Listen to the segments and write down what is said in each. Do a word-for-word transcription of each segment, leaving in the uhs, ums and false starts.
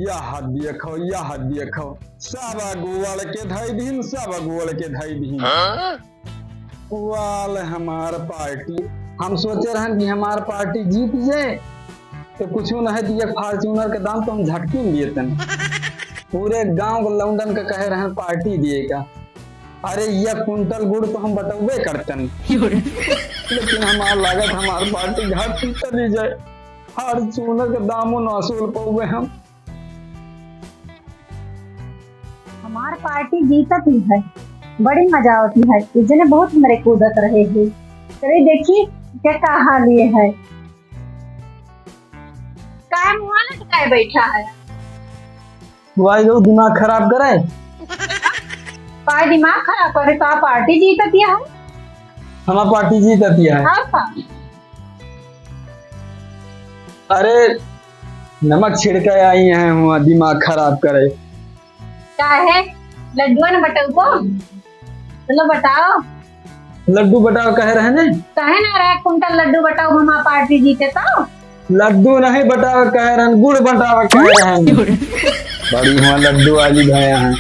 यह देखो, यह देखो, सब अगुवल के धई दीन, सब अगुवल के धई दीन। हाँ? वाल हमार पार्टी। हम सोचे रहन कि हमार पार्टी जीत जाए, तो कुछ न है, तो एक Fortuner के दाम तो हम झटकी में दिए तन। पूरे गांव के लौंडन के कहे रहन पार्टी दिए का। अरे, एक कुंटल गुड़ तो हम बटौबे करतन। लेकिन हमार लागत हमार पार्टी घाट ही चली जाए, Fortuner के दामों न वसूल पौबे हम। हमार पार्टी जीतत ही है, बड़ी मजा आवत ही है। इजने बहुत हमरे कूदत रहे हैं। चले देखी के का हाल ये है। काहे मुँह लटकाए बैठा है? भाई लोग दिमाग खराब करे। काय दिमाग खराब करे? का पार्टी जीतत ही है? हमार पार्टी जीतत ही है। हाँ का? अरे, नमक छिड़के आई हैं हुआ दिमाग खराब करे। काहे? लड्डुआ न बटउबो? चलो बताओ। लड्डू बटाओ कहे रहे ने? कहे ना रहे कुंटल लड्डू बटाओ, हमार पार्टी जीते तो। लड्डू नहीं बटाओ कहे रहन, गुड़ बटाओ कहे रहन। बड़ी हुआ लड्डू वाली भया है।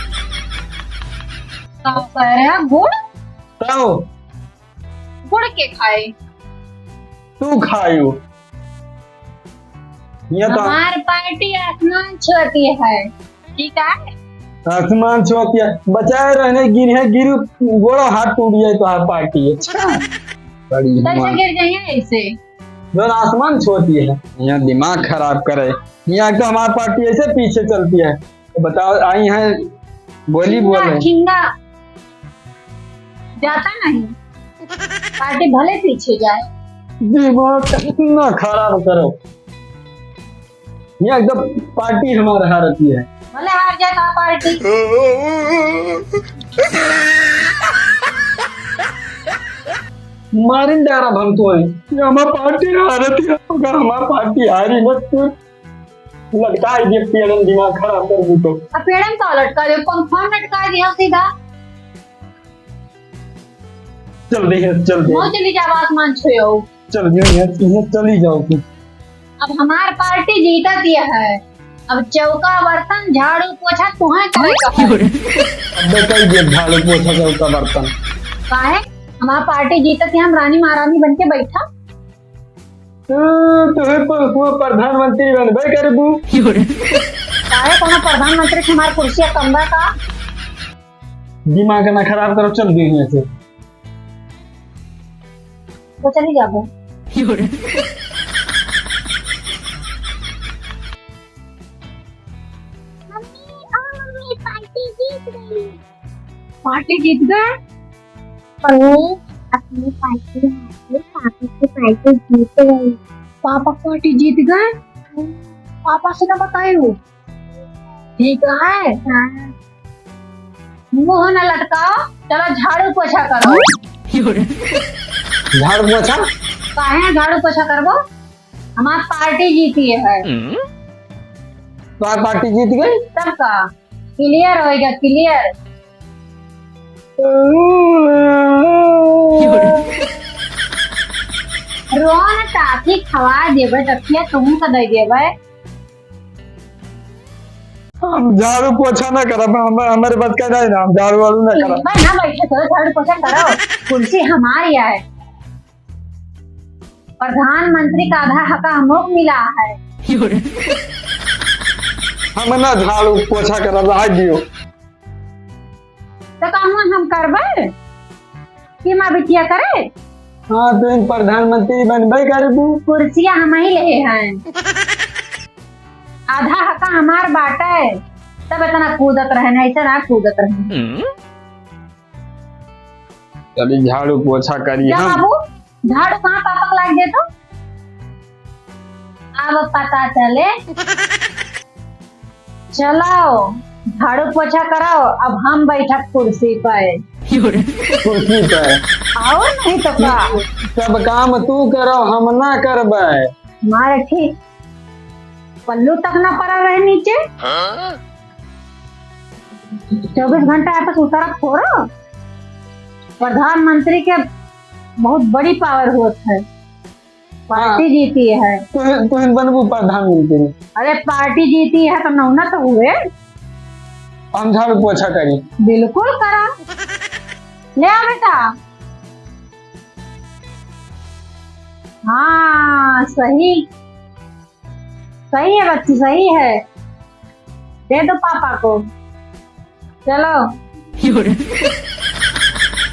का कह रहे हैं? गुड़? तो गुड़ के खाए? तू खायो। ये तो हमार पार्टी आसमान छुअती है, ठीक है? आसमान छुअती है, बचाए रहने गिर है, गिर गोड़ो हाथ टूट जाए तो हमार पार्टी है। अच्छा। बड़ी कैसे हिम्मत। गिर जाइए ऐसे? जौन आसमान छुअती है, यहाँ दिमाग खराब करे। यहाँ तो हमार पार्टी ऐसे पीछे चलती है। तो बताओ, आई हैं, बोली बोले। ठिंगा जाता नहीं, पार्टी भले पीछे जाए। दिमाग ना खराब करो, यहाँ एकदम पार्टी हमारा हारती है। भले हार जाए तो पार्टी। मारिन डारा हम तो है, ये हमार पार्टी हारती है, अगर हमार पार्टी हारी मत तो लटकाई दे पेड़न, दिमाग खराब कर दी तो। अब पेड़न का लटका दे, कौन फोन लटका दिया सीधा? चल दे, चल दे। मौत चली जाओ, आसमान छुए हो। चल दे, यहाँ, यहाँ चली जाओ तू। अब हमार पार्टी जीतत ही है। अब चौका बर्तन झाड़ू पोछा तुहें करे का है। अबे कई दे झाड़ू पोछा चौका बर्तन। काहे? हमार पार्टी जीतत ही, हम रानी महारानी बन के बैठा। तू, तू है पर-, तू प्रधानमंत्री बनबे करबू। काहे कोनो प्रधानमंत्री से हमार कुर्सिया कम बा का? दिमाग ना खराब करो, चल दे यहाँ से। तो चली जाबो। मम्मी, ओ मम्मी, पार्टी जीत गई। पार्टी जीत गए? मम्मी, अपनी पार्टी हार गई, पापा की पार्टी जीत गई। पापा पार्टी जीत गए? पापा से ना बताए हो? ठीक है। हाँ। मुंह ना लटकाओ, चलो झाड़ू पोछा करो। झाड़ू पोछा? काहे झाड़ू पोछा करबो? हमार पार्टी जीती है। तोहार पार्टी जीत गई? तब का? Clear होइगा, clear। रोन टाफी खवा देबे, दखिया तुहूँ का दे देबे। हम झाड़ू पोछा ना करब, हम, हमरे बस का नहीं ना, हम झाड़ू वाड़ू ना करब। भाई ना बैठे करो, झाड़ू पोछा करो, कुर्सी हमारी है। प्रधानमंत्री का आधा हका हमको मिला है। हम ना झाड़ू पोछा करब, रह दियो। तो काम हम करबे कि माँ बिटिया करे? हाँ, तो इन प्रधानमंत्री बनबे करबू। कुर्सिया हम ही ले हैं, आधा हका हमार बाटे, तब इतना कूदत रहे, नहीं तो ना कूदत रहे। चली झाड़ू पोछा करी जा हम। बाबू, झाड़ू कहाँ पापक लाग दे तो? अब पता चले। चलाओ, झाड़ू पोछा कराओ, अब हम बैठब कुर्सी पे। कुर्सी पे। और नहीं तो का? सब काम तू करो, हम ना करबे। मारे ठीक, पल्लू तक ना पड़ा रहे नीचे। हाँ? चउबीस घंटा आपस उतारा फोड़ो। प्रधानमंत्री के बहुत बड़ी power होत है। पार्टी हाँ। जीती है। तुहिन, तुहिन बनबू प्रधानमंत्री। अरे, पार्टी जीती है तो नौना तो हुए। हम झाड़ू पोछा करी। बिल्कुल करा। ले आ बेटा। हाँ, सही, सही है बच्ची, सही है। दे दो पापा को। चलो।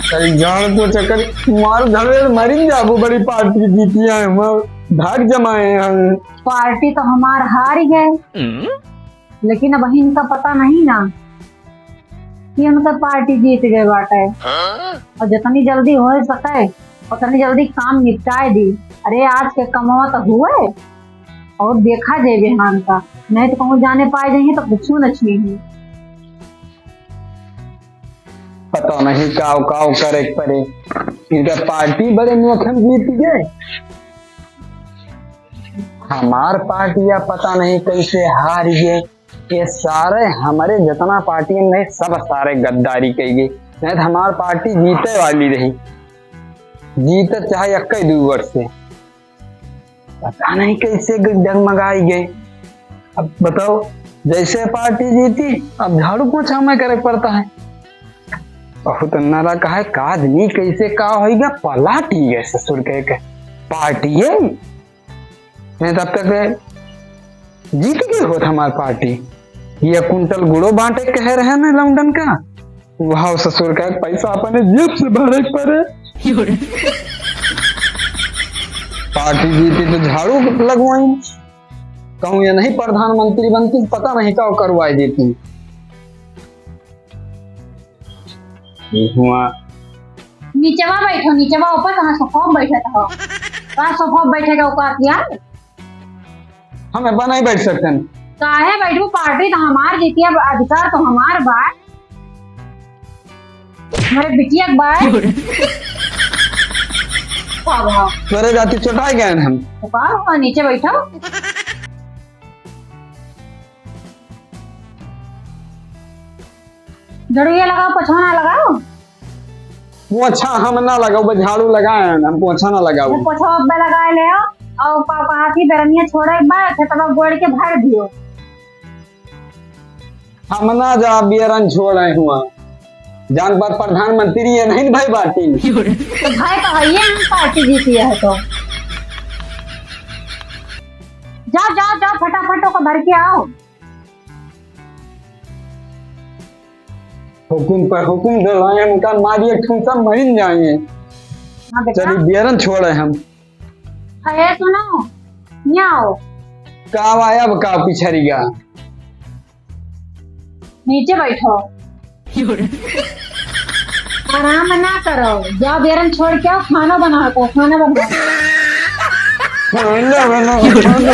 अरे जान को चक्कर मार धरे, मरिन जाबो, बड़ी पार्टी जीती है, हम धाक जमाए हैं। पार्टी तो हमार हार गए, लेकिन अब इनका पता नहीं ना कि उनका पार्टी जीत गए बाटे। और जितनी जल्दी हो सके उतनी जल्दी काम निपटाए दी। अरे आज के कमवा तो हुए, और देखा जाए बिहान का, नहीं तो कहूँ जाने पाए जाइए तो कुछ न छीन। पता नहीं काव काव करे के पड़े। इनका पार्टी बड़े नोखे में जीत गए। हमार पार्टी या पता नहीं कैसे हार गए। ये सारे हमारे जितना पार्टी में नहीं, सब सारे गद्दारी कइगे। नहीं तो हमार पार्टी जीते वाली रही, जीते चाहे इक्कीस दू वर्ष से। पता नहीं कैसे ग-, डगमगाई गए। अब बताओ, जैसे पार्टी जीती, अब झाड़ू पोछा हमें करे पड़ता है। बहुत अन्नारा कहा है, का आदमी कैसे का होइगा, पलाटी गए ससुर के, के पार्टी है। नहीं तब तक जीत गए होत हमार पार्टी। ये कुंटल गुड़ो बांटे कहे रहे ना लौंडन का, वहाँ ससुर का पैसा अपने जेब से भरे पड़े। पार्टी जीती तो झाड़ू लगवाई, कहूँ ये नहीं प्रधानमंत्री बनती, पता नहीं का करवाई देती। ये हुआ। नीचवा बैठो, नीचवा ऊपर कहाँ सोफा पे बैठत हो? कहाँ सोफा पे बैठे का औकात यार? हम एपा नहीं बैठ सकते हैं। काहे बैठू? पार्टी तो हमार जीती, अब अधिकार तो हमार बा। हमारे बिटिया के बा। का बा? तोरे जाती चोटाई गए हम। तो का हुआ? नीचे बैठो। झाड़ू ये लगाओ, पोछा ना लगाओ। पोछा हम ना लगाओ, बस झाड़ू लगाए हैं, हम पोछा ना लगाओ। वो पोछा अब लगाए ले आओ, और पा-, पास ही बेरनिया छोड़े एक बार, खेतवा गोड़ के भर दियो। हम ना जा, बियरन छोड़े हुआ। जान पर प्रधानमंत्री ये नहीं भाई बाटी। तो भाई तो है, ये हम पार्टी जीती है तो। जाओ, जाओ, जाओ, फटाफट ओका भर के आओ। हुकुम पर हुकुम डलाए, उनका मारिए, ठूंसा मरिन जाए। हाँ बेटा। चलिए, बियरन छोड़े हम। अरे सुनो, यहाँ आओ। का आया, अब का पिछड़ी गा? नीचे बैठो। आराम ना करो, जाओ बेरन छोड़ के आओ, खाना बनाओ, खाना बनाओ। खाना बनाओ, खाना।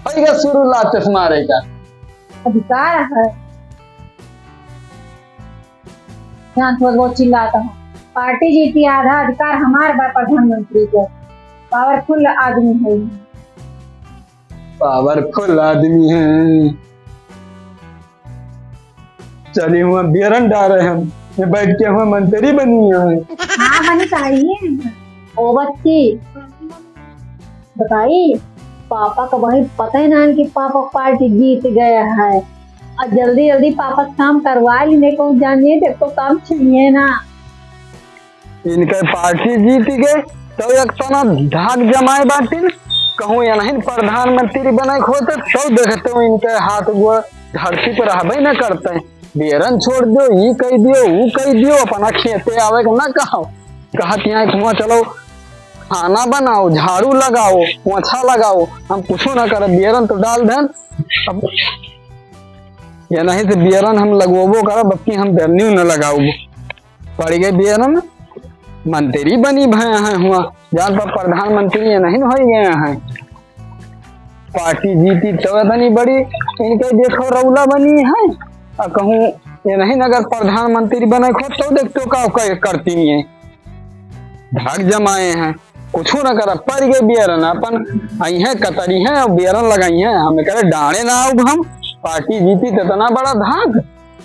भैया शुरू लाते मारे का अधिकार है। ध्यान थोड़ा बहुत चिल्लाता हूँ। पार्टी जीती, आधा अधिकार हमार बा प्रधानमंत्री के। पावरफुल आदमी है। पावरफुल आदमी है। चलिए, हुआ बियरन डारे हम, ये बैठ के हुआ मंत्री बनी है। हाँ, बनी चाहिए। ओ बच्ची, बताई, पापा का वही पता ही ना है कि पापा पार्टी जीत गया है। और जल्दी जल्दी पापा से काम करवा ली, नहीं तो जानिए, देखो काम छीनिए ना। इनके पार्टी जीत गए, तो एक तना धाक जमाए बाटिन, कहूँ ये नहीं प्रधानमंत्री बने के होते, तो देखते हो इनके हाथ गोड़ धरती पर रहबे न करते। बेरन छोड़ दियो, ई कह दियो, ऊ कह दियो, अपना खेते आवे के ना कहो। कहत यहाँ कुआं चलो, खाना बनाओ, झाड़ू लगाओ, पोछा लगाओ, हम कुछो ना करब, बेरन तो डाल देन। अब ये नहीं से बेरन हम लगवाबो करब, बल्कि हम बेरनियो न लगाउब। पड़ गए बियरन, मंत्री बनी भए हैं हुआ, जान पर प्रधानमंत्री ये नहीं हो गए हैं। पार्टी जीती तो इतनी बड़ी, इनके देखो रौला बनी है, और कहूँ ये नहीं अगर प्रधानमंत्री बने खो तो देखते हो का, का करती नहीं है। धाक जमाए हैं, कुछो न कर, पड़ गए बियरन, अपन आई हैं कतरी हैं और बियरन लगाई हैं, हमें करे डांड़े ना आउब हम, पार्टी जीती तो इतना बड़ा धाक।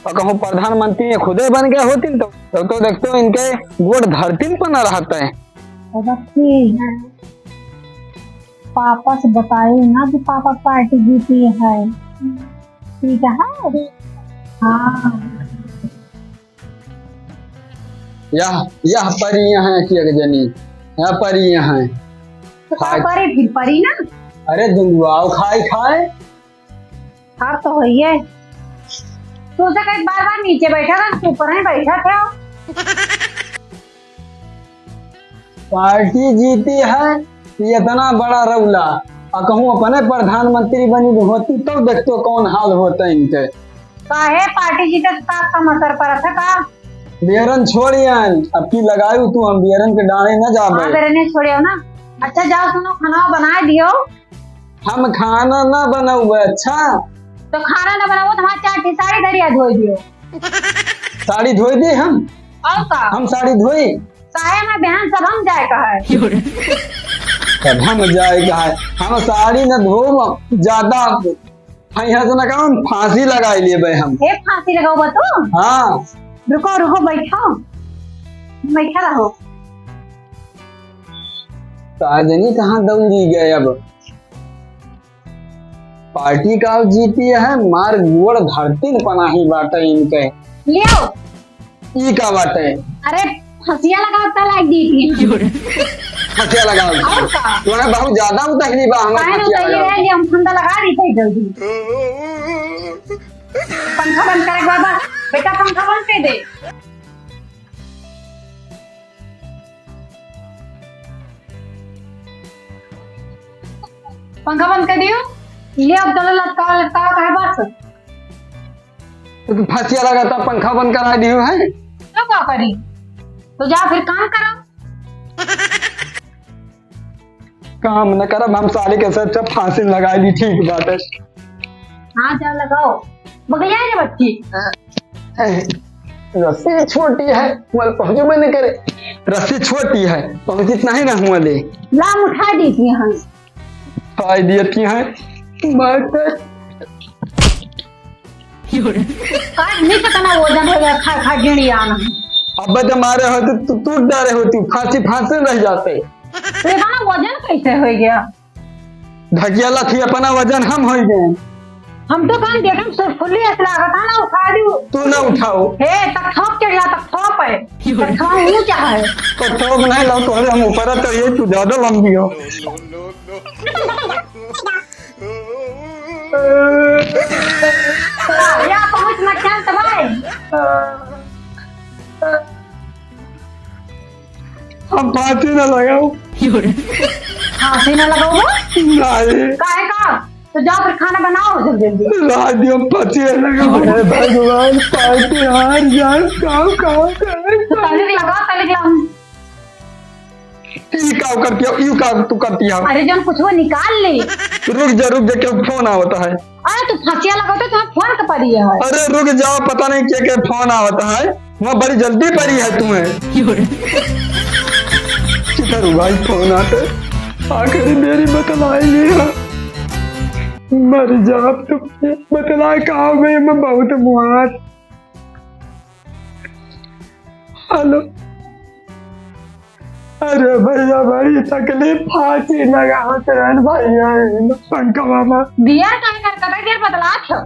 और कहूँ प्रधानमंत्री खुदे बन गए होतिन तो, तो, तो देखते हो इनके गोड़ धरती पर न रहते हैं। रखी है। पापा से बताई ना कि पापा पार्टी जीती है। ठीक है? हाँ। यह, यह परी यहाँ की एक जनी, यह परी यहाँ। तो का खाए परी फिर परी ना? अरे दुंदुआओ खाए खाए। आप तो होइए। तू तो कहीं बार बार नीचे बैठा था, तू ऊपर ही बैठा था। पार्टी जीती है, ये इतना बड़ा रौला। आ कहूँ अपने प्रधानमंत्री बनी होती तब देखतो कौन हाल होता इनके। काहे पार्टी जीते तो का कम असर पड़त है का? बियरन छोड़ यान, अब की लगायू तू, हम बियरन के डाँड़े न जाबे। हाँ, बियरन छोड़ियो ना। अच्छा जाओ सुनो, खाना बनाए दियो। हम खाना ना बनाउबे, अच्छा? तो खाना ना बनाओ तो हमारे चार ठी साड़ी धरिया धोई दियो। साड़ी धोई दी हम? और का? हम साड़ी धोई? काहे हमारे बहन सब हम जाए का है? सब हम जाए का है? हम साड़ी न धोब, ज्यादा है यहाँ से ना काम, फांसी लगाई लेबे हम। ए, फांसी लगाओ बा तू? हाँ। रुको, रुको, बैठो। बैठा रहो। का जनी कहाँ दौड़ी गए अब। पार्टी का जीती है, मार गोड़ धरती न पनाही बाटे इनके। लियो। ई का बाटे? अरे, फंसिया लगाओ त लाग दी थी। फंसिया लगाओ। और का? तोरा बहुत ज्यादा उतहली बा, हमार काहे न फंसिया उतहली लगाओ। रहे, हम ठंडा लगा दी थी जल्दी। पंखा बंद करे बाबा, बेटा पंखा बंद कर दे। पंखा बंद कर दियो। ले अब चलो लटकाओ, लटकाओ, काहे बात? तो फंसिया लगा था, पंखा बंद करा दियो है। तो का करी? तो जा फिर काम करो। काम न करब हम, साले के सब, सब फांसी लगा दी, ठीक बात है। हाँ, जा लगाओ। बगलिया रे बच्ची। ए, रस्सी छोटी है, मोल पहुँचबे न करे। रस्सी छोटी है, पहुँचित नहीं ना हुआ ले। ला, हम उठा दी थी हम। उठाई दिए थी हैं। मार कर। का नहीं पता ना वजन हो गया, खा, खा गिणी आना। अब जब मारे हो तो तू टूट डारे होती, फांसी, फांसी रह जाते। तो इतना वजन कैसे हो गया? ढकियाला थी, अपना वजन हम होई गए। हम तो कान देखम सुरफुली ऐसा लागत है ना, उठा दी। तू ना उठाओ। हे, तक ठोक के ला, तक ठोक है। तक ठोक ऊंचा है। तक ठोक नहीं लाओ, तोहरे हम ऊपर तो ये तू ज्यादा लंबी हो। या पहुंच मत जान तबाय। हम फांसी ना लगाओ। फांसी ना लगाओ? नहीं। काहे का? तो जाओ फिर खाना बनाओ जल्दी जल्दी। रात दिन हम फांसी ना लगाओ। अरे भगवान, पार्टी हार जाए, काम, काम करे। तनिक लगा, तनिक लगा। ई का करती हो, ई का तू करती हो? अरे जौन कुछ वो निकाल ले। रुक जा, रुक जा, क्यों फोन आवता है? अरे तू फंसिया लगाओ तो तुम्हें फोन के पड़ी है। अरे रुक जाओ, पता नहीं के के फोन आवत है, वहाँ बड़ी जल्दी पड़ी है तुम्हें। किधर हुआ ही फोन आते, आखिरी मेरी बतलाई लिया। मर जा अब तुम, बतला कहाँ गए, मैं बहुत मुहार। हेलो। अरे भैया, बड़ी तकलीफ, फांसी लगावत रहन भैया, पंखवा में। बियर काहे कर, कतई देर बतलात हो?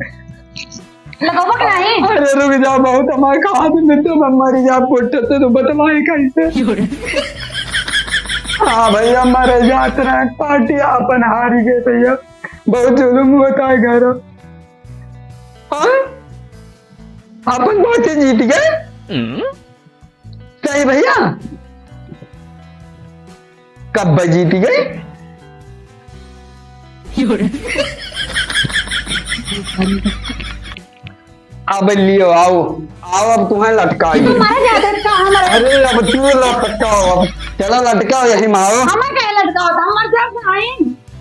लगावो कि नहीं? अरे रुक जाओ, बहुत हमारे हाथ में तो मैं मर जा, पुट्टे से तो बतलाए कैसे? हाँ भैया, मरे जात रहे, पार्टी अपन हार गए भैया, बहुत जुल्म होता है घर। हाँ? अपन पार्टी जीत गए? सही भैया, कब जीत गए? अब लियो, आओ, आओ, अब तुम्हें लटकाई। तुम्हारा क्या लटका, हमारा? अरे, अब तू लटकाओ, अब चला लटकाओ, यही में आओ। हमें क्या लटकाओ था? हमारे क्या खाए?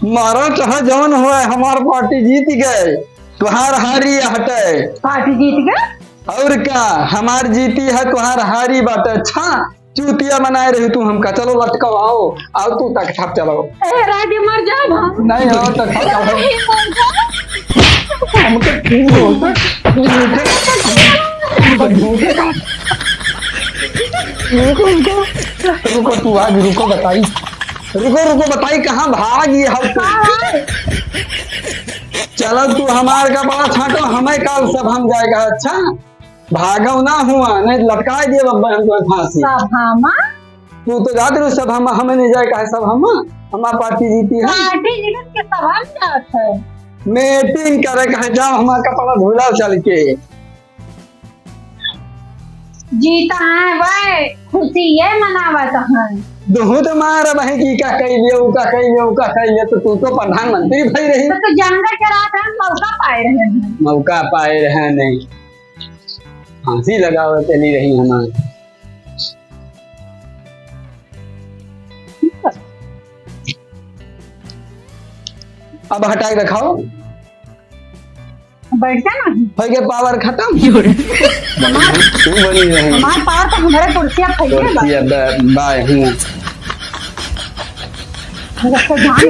मारा चाहे जवन हुआ, हमार पार्टी जीत गए, तुहार हारी हटे। पार्टी जीत गए? और का, हमार जीती है, तुहार हारी बाटे। अच्छा, चूतिया बनाए रही तू हमका। चलो लटकाओ, आओ, आओ तू तक छप चलो। ए, राजे मर जाब हम। नहीं हो तो छप चलो। नहीं, मर जाब। हमके तू बोलता, तू बोलता, तू बोलता। रुको, रुको, रुको, तू आज रुको, बताई। रुको, रुको, बताई, कहाँ भाग ये हम? चलो, तू हमार कपड़ा छाटो, हमें काल सभा में जाएगा। अच्छा, भागो ना हुआ, नहीं लटकाए दिए बब्बर हम तुम्हें फांसी। सभा में? तू तो जात रहो सभा में, हमें नहीं जाए, काहे सभा में? हमार पार्टी जीती है। पार्टी जीत के सभा में जात है। मीटिंग करे कहे जाओ, हमार कपड़ा धुलाओ चल के। जीता है वह, खुशी ये मनावत है। दुहू तो मार बहे कि का कह लियो, का कह लियो, का कह लियो, तो तू तो प्रधानमंत्री भई रही। तो तू जंगल के रात हम मौका पाए रहे हैं। मौका पाए रहे नहीं। फांसी लगावे चली रही हमार। अब हटाई रखाओ। बैठ जा ना। हो गया पावर खत्म। तू बनी रही। हमार पावर तो हमारे कुर्सिया फैले बा। कुर्सिया ब-, बाय हूँ। रखो जान